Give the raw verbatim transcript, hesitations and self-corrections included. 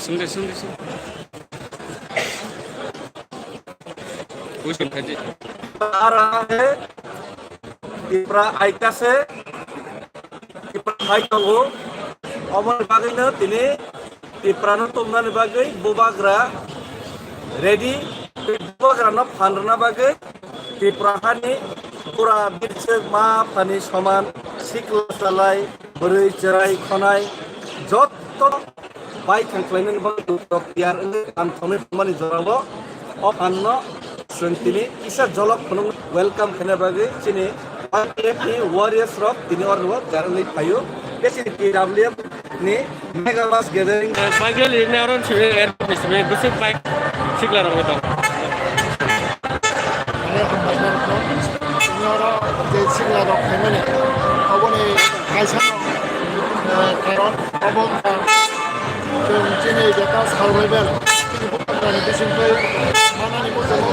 Sungde, sungde, sungde. Buji khaji. Ara hai, Tipra aika se, Tipra hai tongo. Omoni bagwino tini Tiprano tongmani bagwi bubagra ready, bubagrano phan rwna bagwi Tipra hani pura birsek ma phani soman sikla salai, bwrwi cherai khonai jotto bai thang khlainani bagwi tiyar wngwi ang thongwi phunukmani jorao o phanno chwng tini kisa jolok phunuk welcome khaina bagwi chini Y P F ni warriors rok tini oro jar wngwi phaio. Tei chini T W F ni mega mass gathering. Michael ini orang sini, sini, gusuk baik sikla rong itu. Ani hambai norokno, chini oro je sikla rok phaimani, aboni kaisa no, eh, karon abo wngkha chwng chini jeta salbai bel, chini bubagrani bisingtwi manani muchungo